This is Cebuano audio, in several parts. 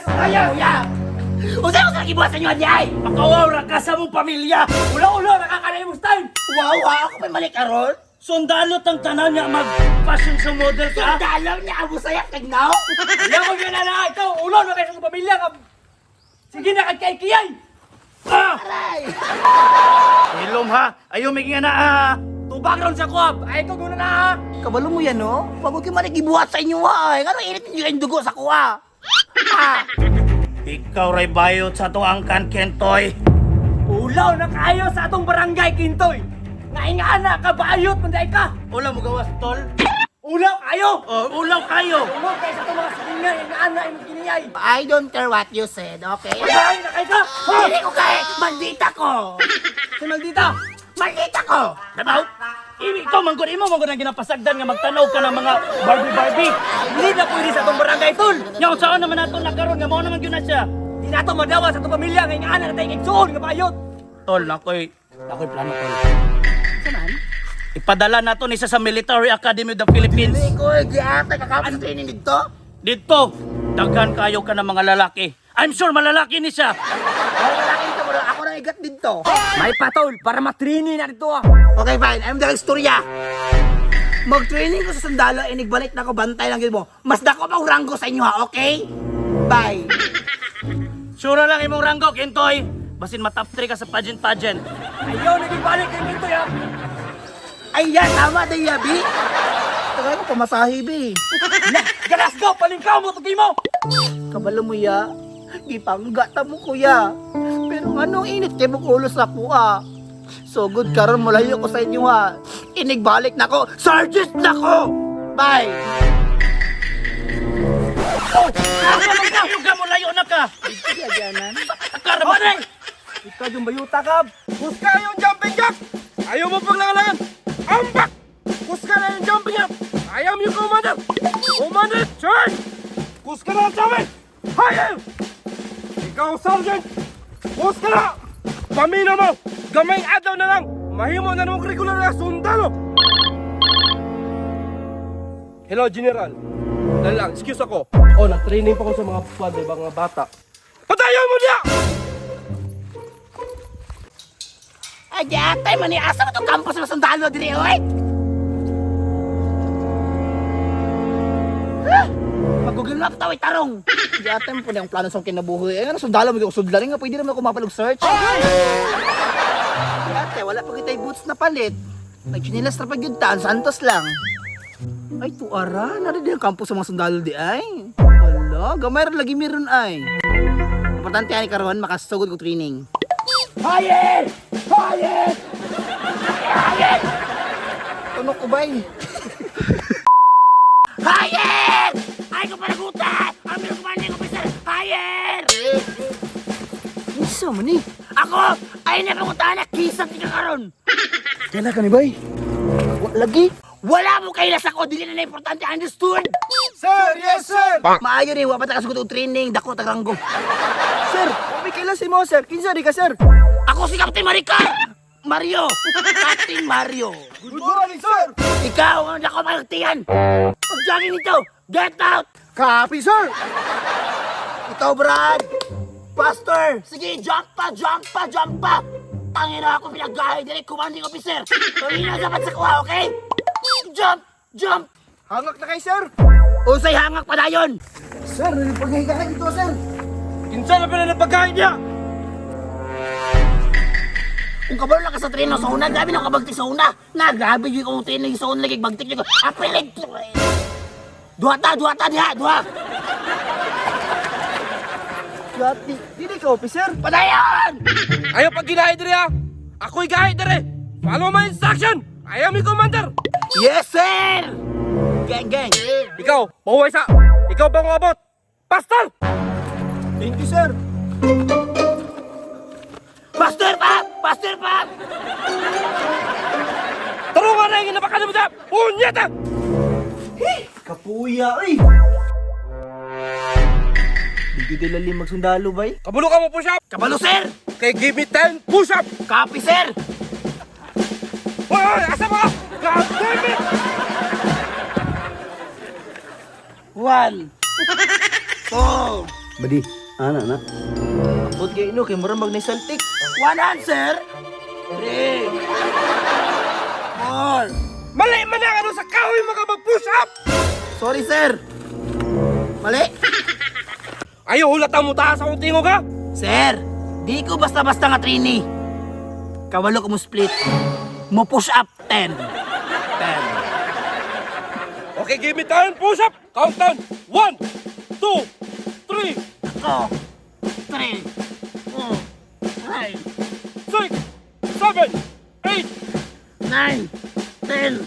Layas! Kuya! Unsa ko sa gibuhat sa inyo ay? Makawaw ra ka sa mong pamilya. Ulo-ulo, nakakanay mo style. Wow, ha? Ako may mali karon. Sundalo tang tanan niya mag fashion show model ka. Sundalo niya abo sayap kag now. Ayaw ko yun na ikaw, ulo na kayo sa pamilya ka. Sige na, kay kiyay. Ah! Aray! Ilom ha. Ayaw may nga na ah. Tubag ron sa kuwab. Ay, ikaw guna na ha. Kabalo mo yan, no? Wag ko mali gibuhat sa inyo, ha? Ay, ngano init ninyo kayong dugo sa kuha? Ha? Ikaw ray bayot sa atong angkan Kentoy. Ulaw na kayo sa atong barangay, Kintoy. Ngainga na, kabayot, manday ka. Ulaw mo gawas tol. Ulaw kayo. Oh, ulaw kayo. Ulaw kayo sa atong mga silingan, ingaan na imong kiniyay. I don't care what you said, okay? Ay, na kayo ka. Hindi ko kay maldita ko. Si Maldita. Maldita ko. Tanaw. Ikaw man gud imo man gud ang ginapasagdan nga magtanaw ka ng mga Barbie Barbie. Hindi na pwede sa atong barangay, tol. Nya unsaon naman nato nakaron nga mao naman gyud na siya. Di na ito madawa sa atong pamilya, ngainga na tayong igsuon nga bayot. Tol, nakoy plano tol. Sa man? Ipadala nato ni siya sa Military Academy of the Philippines. Hindi ko, giata kakapos sa training dito. Dito, daghan kayo ka ng mga lalaki. I'm sure malalaki ni siya. Ay, wala kayo dito, ako na igat dito. May patol para matrini na dito ah. Okay, fine. I'm the istorya. Mag-training ko sa sundalo, inigbalik na ko, bantay lang yun mo. Mas dako pa ang ranggo sa inyo ha, okay? Bye. Sure lang imong ranggo, Kentoy. Basin matap 3 ka sa pageant pageant. Ayaw, naging balik kay Kintoy ah. Ayan, tama, Dayabi. Tagay ko, pamasahe, bi. Na, galas go, palingkaw mo, tugi mo. Kabalo mo ya. Gipangga ta mo kuya. Pero anong init kay mong ulo sa kuha? So good karon mulayo ko sa inyo ha. Inigbalik na ko. Sergeant na ko. Bye. Oh, asa man ka? Yung mo layo na ka. Takara ba? Ikaw yung bayuta ka. Kuska yung jumping jack! Ayaw mo paglangalangan! Ambak! Kuska na yung jumping jack! I am your commander! Commander, charge! Kuska na ang sabi! Hayaw! Ikaw, sergeant! Kuska na! Pamina mo! Gamay adlaw na lang! Mahimo na namang regular na sundalo! Hello, General. Dali lang, excuse ako. Oh, nag-training pa ko sa mga pwede, mga bata. Patayon mo niya! Ay, atay man ni asa mo tong campus ng sundalo diri oy. Huh? Mag-google map tawid tarong. Di atay mo po ang plano sa kinabuhi. Ay, ano sundalo mo sudla rin nga pwede naman ako mapalog search. Di ate, wala pa kita'y boots na palit. Nagchinilas ra pa gyud ta, ang Santos lang. Ay, tuara, nari din ang campus sa mga sundalo di ay. Wala, gamay ra lagi meron ay. Importante ani karon makasugod ko training. Hayer! Hayer! Tunog ko bay. Hayer! Ay ko panagutan! Ang meron commanding officer! Hayer! Unsa man ni? Ako! Ay na pangutan na kisang tika karon. Kailan ka ni bay? Wa lagi. Wala mo kailas ako dili na na importante understood. Sir, yes, sir! Maayo ni wa pa ta kasugod og training dako ta ranggo. Sir, may kailan si mo, sir. Kinsa di ka, sir? Ako si Captain Maricar! Mario! Captain Mario! Good morning, sir! Ikaw ang dako pagtiyan! Pag-jogging nito! Get out! Copy, sir! Ikaw, Brad! Pastor! Sige, jump pa, jump pa, jump pa! Tangina ako pinagahay dili commanding officer! Pamina dapat sa kuha, okay? Jump! Jump! Hangak na kay sir! Unsay hangak pa dayon! Sir, paghiga ka dito, sir. Kinsa na pala na pagkain niya? Kung kabalo lang ka sa treno sa una, grabe na kabagtik sa una. Na, grabe yung kong training sa una, lagi bagtik niyo. Apilig! Duha ta, duha ta diha, duha! Gati, dili ka, officer. Padayon! Ayaw pag ginahe diri ha! Ako'y gahe diri! Follow my instruction! I am your commander! Yes, sir! Gang, gang! Ikaw, mahuway sa! Ikaw bang umabot? Pastor! Thank you, sir. Pastor pa! Pastor pa! Tarungan na yung inapakan mo dyan! Punyeta! Kapuya, oy. Di ko dilalim magsundalo, bay. Kabulo ka mo push up! Kabalo, sir! Okay, give me 10 push up! Copy, sir! Hoy, hoy! Asa mo ka? God damn it! 1, 2, Badi, ana na. Abot kay ino kay murag mag ni Celtic. One hand, sir. Three. Four. Mali man na ano sa kahoy mga mag-push up! Sorry, sir. Mali. Ayaw hulata mo taas akong tingog ha! Sir, di ko basta-basta nga trini. Kawalo ko mo split. Mo push up 10. 10. Okay, give me time, push up! Countdown! 1, 2, 3, Ako. 3. 4. 5. 6, 7, 8, 9. 10.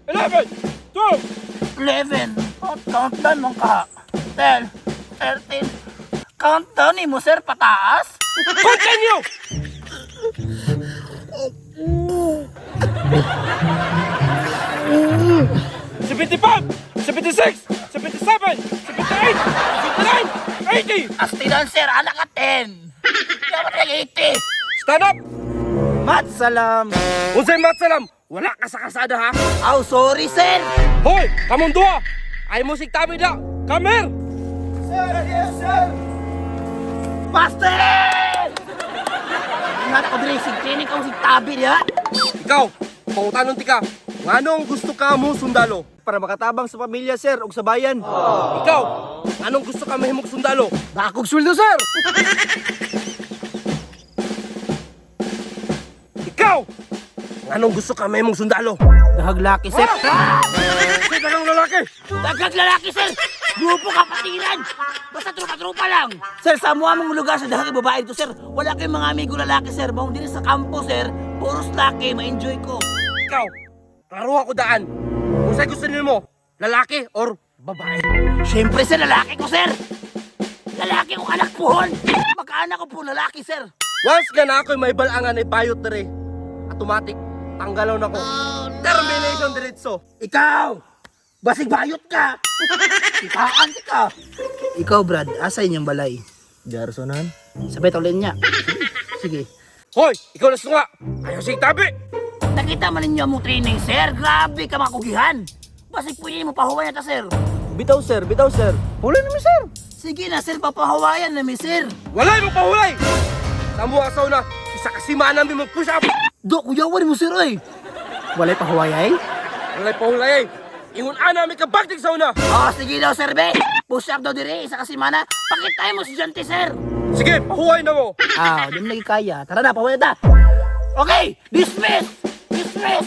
11, 12, 11. Oh, countdown mong ka. 10. 13. Countdown ni mo, sir, pataas? Continue! 75, 76, 77, 78, 79, 80! Astilan, sir, anak ka 10. Dapat lang 80. Stand up! Mat salam. Unsay matsalam? Wala ka sa kasada ha? Oh, sorry, sir. Hoy! Kamong duha! Ay musik tabi da! Come here! Sir, yes, sir. Master! Ingat ako diri, sig training ko sig tabi diha. Ikaw, pangutanon ti ka. Nganong gusto ka mo sundalo? Para makatabang sa pamilya, sir, ug sa bayan. Ikaw, nganong gusto ka mahimong sundalo? Dakog sweldo, sir. Ikaw, nganong gusto ka mahimong sundalo? Dahag laki, sir. Sa dagang lalaki! Dagag lalaki, sir! Grupo kapatiran! Basta trupa-trupa lang! Sir, sa mga mong lugar sa dahag babae dito, sir. Wala kayong mga amigo lalaki, sir. Maong din sa kampo, sir. Puros laki, ma-enjoy ko. Ikaw, klaro ako daan. Kung sa'yo gusto nimo, lalaki or babae. Siyempre, sir, lalaki ko, sir! Lalaki ko anak puhon! Magkaanak ko po lalaki, sir! Once nga na ako'y may balangan ay bayot na rin. Automatic, tanggalaw na ko. Termination diretso. Ikaw! Basig bayot ka! Sitaan ka! Ikaw, Brad, asa inyong balay? Jarsonan. Sabay tawlin niya. Sige. Hoy, ikaw na sunga. Ayaw sig tabi. Nakita man ninyo mong training, sir. Grabe ka mga kugihan. Basig pwede mo pahuway na ta, sir. Bitaw, sir, bitaw, sir. Huli naman, sir. Sige na, sir. Papahawayan na mi, sir. Walay mo pahulay. Sa asaw na, isa kasi namin mag-push up. Do, kuyawan mo, sir, oy. Walay pahuwayay? Walay pahulay ay. Ingon ana may kabagtig sa una. Oh, sige daw, sir, be. Push up daw dire, isa ka semana. Pakita mo si Jante, sir. Sige, pahuway na mo. Ah, di mo lagi kaya. Tara na, pahuway na ta. Okay, dismiss! Dismiss!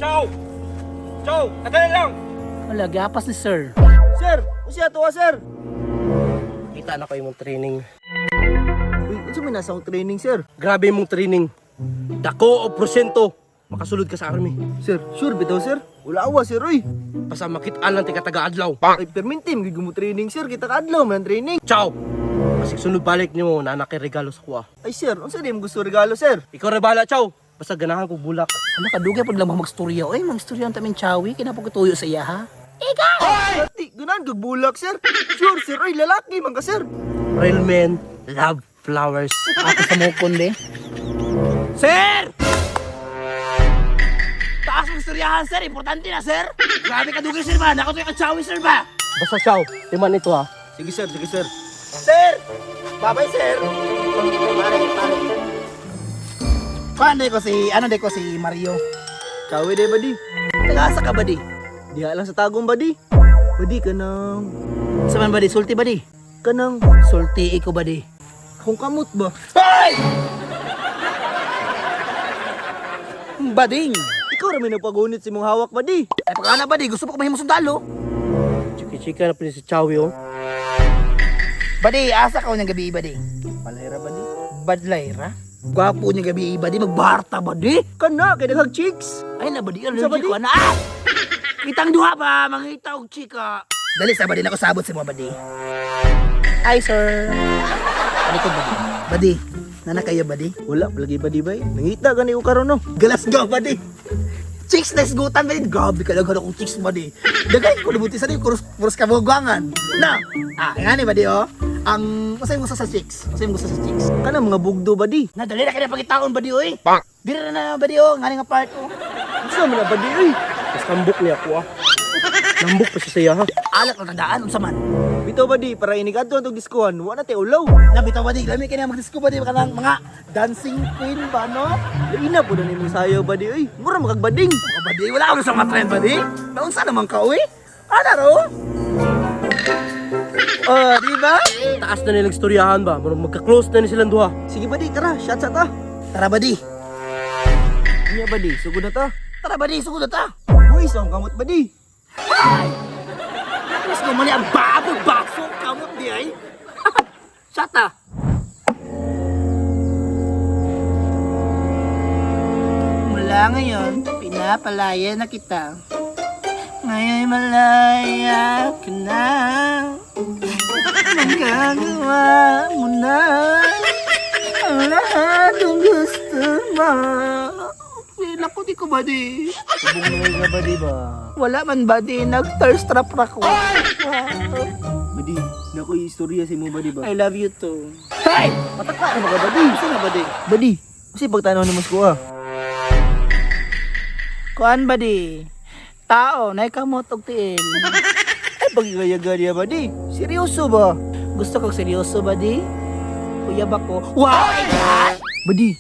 Ciao. Ciao, kadali lang. Wala, gapas ni sir. Sir, usiya to, sir. Kita na ko imong training. Uy, unsa may nasa akong training, sir? Grabe imong training. Dako o porsyento. Makasulod ka sa army. Sir, sure bitaw, sir. Wala awa, sir, oy. Basta makit-an lang ti ka taga-adlaw. Ay, permintim, gid mo training, sir. Kita ka adlaw man training. Ciao. Basig sunod balik nimo na kay regalo sa kuha. Ay, sir, unsa di mo gusto regalo, sir? Ikaw ra bala, ciao. Basta ganahan ko bulak. Ano, kadugay po lang magstorya. Oy, magstorya ang tamin chawi. Kinapagtuyo sa iya, ha? Ati, ganahan kag bulak, sir. Sure, sir, oy, lalaki man ka, sir. Real men love flowers. Ako sa mukon, de. Sir! Taas mong istoryahan, sir. Importante na, sir. Grabe ka dugay, sir ba? Naku, ka chawi, sir ba? Basta ciao, timan ito ha. Sige, sir, sige, sir. Sir! Bye-bye, sir. Pare, pare. Paano ko si, ano de ko si Mario? Chawi de, badi. Tagasa ka ba di? Diha lang sa tagong, badi. Badi, kanang... Sa man ba di? Sulti ba di? Kanang... Sulti iko ba di? Akong kamot ba? Hoy! Bading! Ikaw ra may nagpagunit sa imong hawak, badi. Ay, pagkana ba di? Gusto pa ko mahimong sundalo. Chika-chika na pala si Chowi oh. Badi, asa ka niyang gabi, badi? Palera, badi. Badlay ra? Gwapo niyang gabi, badi. Magbarta, badi. Kana, kay daghang chicks. Ay, na, badi. Sa Allergic badi? ko, ana. Ah! Kitang duha ba? Mangita og chika. Dali sa badi, nakasabot sa mga badi. Hi, sir. Ano ko, badi? Badi, nana kayo, badi? Wala, palagi badi bay. Nangita gani ko karon no. Galas go, badi. Chicks na isgutan, badi. Grabe ka lang akong chicks, badi. Dagay ko nabuti sa di, kurus, kurus kabugangan. Na, ah, nga ni, badi, oh. Ang, masay mo gusto sa chicks? Masay mo gusto sa chicks? Kana mga bugdo badi. Na, dali na kayo pagkitaon, badi, oy. Bang! Dili na na, badi, oh. Nga ni nga part, oh. Unsa Unsa man na badi oy? Mas kambok niya ako ah. Nambok pa siya sa iya ha. Alak lang tandaan, unsa man. Bitaw badi para inigadto ang diskuhan, wa na tay ulaw. Nabitaw ba di? Lami kaya mag-disco ba di? Kanang mga dancing queen ba no? Lain na po na nimong sayo badi oy. Mura makagbading. Mga badi, wala ako sa mga trend ba di? Naunsa naman ka uy? Ana ro? Oh, di ba? Taas na nilang istoryahan ba? Murag magka-close na ni silang duha. Sige badi, tara, shot sa ta. Tara ba di? Unya badi, sugod na ta. Tara ba di, sugod na ta. Buwis ang kamot badi. Mas gumani ang baboy baso kamot di ay. Shut ah. Mula ngayon, pinapalaya na kita. Ngayon malaya ka na. Magagawa mo na ang lahat ng gusto mo. Feel ako di ko ba di? Subong na ka badi ba? Wala man ba di? Nag-thirst trap ra ko. Badi, nakoy istorya sa imo badi ba? I love you too. Hey! Pataka na mga badi. Saan na ba di? Badi, kasi pagtanaw ni Mosko ah. Kuan ba di? Tao, naikamot og tiil. Ay pagigayaga niya badi. Seryoso ba? Gusto kong seryoso ba di? Kuya ba ko? Wow, ikat! Badi,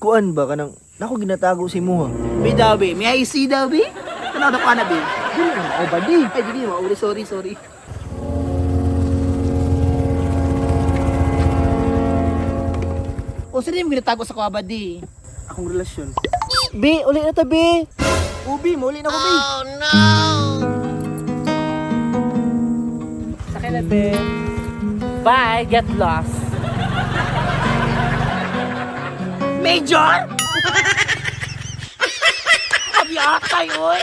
kuan ba kanang nako ginatago si imuha? Be daw be, may I see daw be? Tanaw na ko na be. Dili na ako badi. Ay, dili mo. Uri, sorry, sorry. O sino yung ginatago sa kuha ba di? Akong relasyon. Be, uli na to be. Ubi, mauli na ko bi. Sakay na, be. Bye, get lost. Major! Abi atay, oy!